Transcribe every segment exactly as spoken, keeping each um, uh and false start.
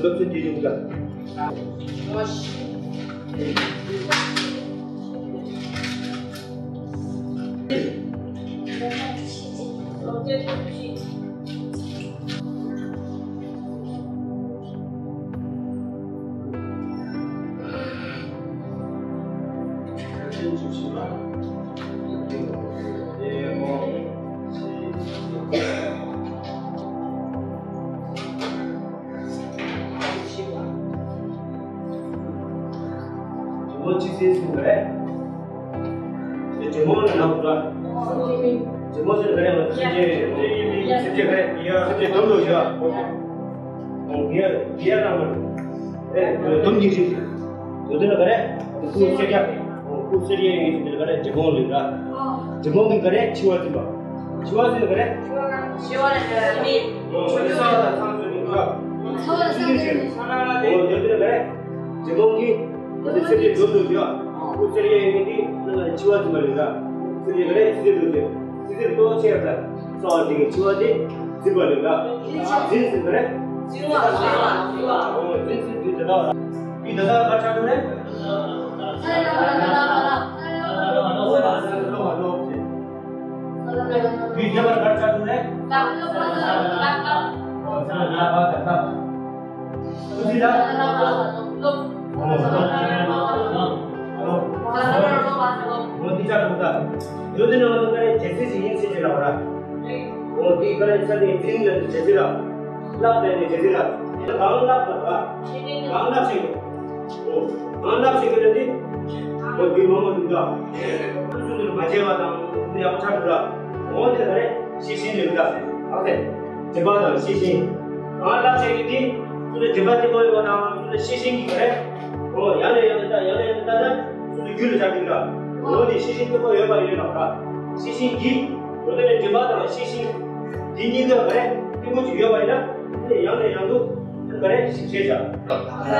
སློབ་ཚན་དེ་ཡིན་ལ། ཇོ་མོ་གཅིག་ཟེར་ཟིན་པ་རེད། དེ་ཇོ་མོ་ལ་ནག་པོ་ར། ཇོ་མོ་ཟེར་ག་རེ་ལ་སེམས་ཅན་སེམས་ཅན་ག་རེ་སེམས་ཅན་སྡོམ་འགྲོ་ཞུ་བ། ཨོ་གི་ཡ་གི་ཡ་རང་མ་རེད། སྡོམ་གྱི་རེད། དེ་དོན་ལ་ག་རེ། ཁུ་སེར་རྒྱ། ཁུ་སེར་རྒྱ་ཡིན་ཟེར་ག་རེ་ཇོ་མོ་ལ་ར། ཇོ་མོ་གི་ག་རེ་འཆི་བ་འཛིན་པ། འཆི་བ་ཟེར་ག་རེ། འཆི་བ་ལ་ཟེར་མི། འཆི་བ་ལ་ཚང་ཚོད་ནི་ར། འཆི་བ་ལ་ཚང་ཚོད་ནི། ཨོ་དེ་དོན་ལ་ག་རེ། ཇོ་མོ་གི། ཁུ་སེར་རྒྱ་སྡོམ་འགྲོ་ཞུ་བ། ཁུ་སེར་རྒྱ་ཡིན་དེ་འཆི་བ་འཛིན་པ་ལ་ར། སེར་རྒྱ་ག་རེ་སེར་རྒྱ་སྡོམ་འགྲོ། སྲིད་ཏོག་ཆེ་དང་། རྩ་བ་དེ་གི་འཆི་བ་དེ་འཛིན་པ་ལས་ལ། འཛིན་ཟེར་བ་རེད། འཛིན་པ་འཛིན་པ་འོ་འཛིན་ཟེར་དུས་དེ་དག་ར། དུས་དེ་དག་ག་ཆགས་འགྲོ་རེད། དུས་དེ་ག་ག་ཆགས་འགྲོ་རེད། ཀུ་ཤི་ད། འོ་འདི་ཆ་རུ་ད། ཡོད་དེ་ནང་ལ་ཀ་རེ་རྒྱལ་སྲིད་ཅིག་ཡིན་ཟེར་གྱི་རེད་བ། འོ་འདི་ཀ་རེ་ཚ་དེ་འཛིན་ལ་རྒྱལ་སྲིད་ར། བརླག་པའི་ནི་རྒྱལ་སྲིད་ར། དེ་ལ་གང་བརླག་པ་ར། གང་བརླག་བྱེད་དགོས། འོ་གང་བརླག་བྱེད་དགོས་ལ་དེ། འོ་འདི་མང་པོ་འདུག་ད། ཁོ་ཚོ་འདི་ལ་མ་བྱས་པ་དང་འདི་ཡག་པོ་ཆགས་འདུག་ར། འོ་འདི་ལ་ཀ་རེ་ཤེས་བཞིན་ལས་འདུག་ད། ཨ་ཙི། སྒྲིབ་པ་དང་ཤེས་བཞིན། གང་བརླག་བྱེད་ཀྱི་དེ། སོ་སོའི་སྒྲིབ་པ་དེ་པོ་ཡོད་པ་དང་སོ་སོའི་ཤེས་བཞིན་གྱི་ག་རེ། འོ་ཡང་ནས་ཡང་དུ་ལྟ་ཡང་ནས་ཡང་དུ་ལྟ་ན་སོ་སོའི་རྒྱུད་ལ་ཆགས་ཀྱི་འདུག་ར། འོ་དེ་ཤེས་བཞིན་དེ་པོ་ཡོད་པ་ཡིན་ནོ་ར། ཤེས་བཞིན་གྱིས། འོ་དེ་ནས་སྒྲིབ་པ་དང་ཤེས་བཞིན། དེ་གཉིས་ཀ་ག་རེ་ཕྲན་བུ་ཅིག་ཡོད་པ་ཡིན་ན། དེ་ནས་ཡང་ནས་ཡང་དུ་ག་རེ་ཞིབ་བཤེར་བྱ།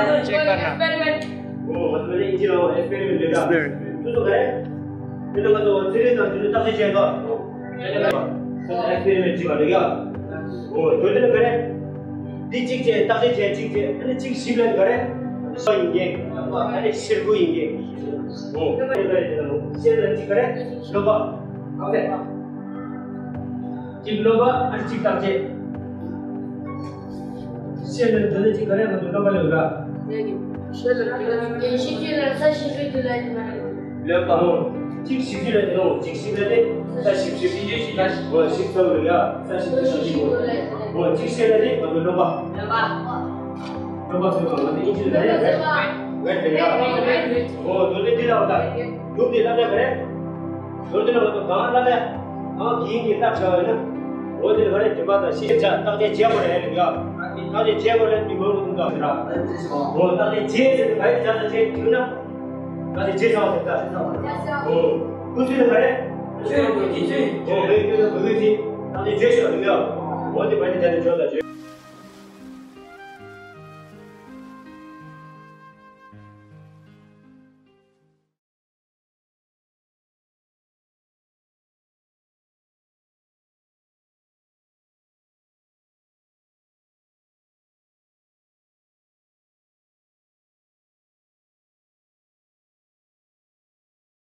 ཨེག་སི་པེ་རི་མེན་ཊི། འོ་ང་ཚོ་ནས་ཨིན་ཇི་ལ་ཨེག་སི་པེ་རི་མེན་ཊི་ལས་ཀ་སོ་སོ་ག་རེ། དེ་ནས་ང་ཚོ་ཚན་རིག་དང་དེ་ཚོ་བརྟག་དཔྱད་བྱས་ཀ། ཨེག་སི་པེ་རི་མེན་ཊི་བྱས་པ་རེད་ཡ། འོ་དེ་ནས་ག་རེ། འདི་གཅིག་བྱས་བརྟག་དཔྱད་བྱས་གཅིག་བྱས་ཨ་ནི་གཅིག་ཞིབ་ལ་ག་རེ། ཤ་ཡིན་གྱི། ཨ་ནི་ཤེར་ཁུ་ཡིན་གྱི། འོ་དེ་ནས་ག་རེ། ཤེར་ལ་གཅིག་ག་རེ། ལོ་པ། ཨ་ནི། གཅིག་ལོ་པ་ཨ་ནི་གཅིག་བརྟག་དཔྱད། ཤེར་ལ་འདི་ནས་གཅིག་ག་རེ་ང་ཚོ་ལོ་པ་ལོ་ར། ཤེར་ལ་ཤེར་ལ་ས་ཤེར་ཁུ་དེ་ལ་ཡིན་མ་རེད། ལོན་པ། འོ། གཅིག་ཞིབ་ཞིབ་ལ་ནི་འོ་གཅིག་ཞིབ་ལ་ནི་ས་ཞིབ་ཞིབ་ཞིབ་ཞིབ་ཞིབ་འོ་ཞིབ་ཚ་བོ་ལ་ཡ་ས་ཞིབ་ཞིབ་ཞིབ་འོ་གཅིག་ཤེར་ལ་ནི་ང་ཚོ་ལོན་པ། ལོན་པ། ལོན་པ་ཟེར་བ་ང་ཚོ་ཨིན་ཇི་ལ་ནི་རེད་རེད་རེད་ཡ། འོ་དོན་དེ་འདི་ལ་བ་ད་ཡུམ་དེ་ལ་ནི་ག་རེ། དོན་དེ་ལ་ང་ཚོ་གང་ལ་ནི་གང་གིན་གྱི་ལྟ་བྱ་བ་ཡིན་ན། འོ་དེ་ལ་ག་རེ་སྒྲིབ་པ་དང་ཤེས་བྱ་བརྟག་དཔྱད་བྱེད་དགོས་རེད་ཡ། བརྟག་དཔྱད་བྱེད་དགོས་རེད་འདི་མང་པོ་འདུག་ད་ཟེར་ར། འོ་བརྟག་དཔྱད་བྱེད་ཟེར་ཏེ་ག་རེ་བྱ་ས་བྱེད་དུས་ན། ད་དེ་རྗེས་ཚང་བ་དེ་ལྟ། ཨོ། ཁུ་ཚུལ་ལ་ག་རེ། ཆོས་དགོས་ཀྱི་ཆོས། ཨོ་བོད་ཀྱི་ལ་བོད་ཀྱི་ཆོས། ད་དེ་རྗེས་ཤོག་རིག་ཡ། འོ་དེ་བ་དེ་ད་དེ་ཇོ་ད་ཇོ།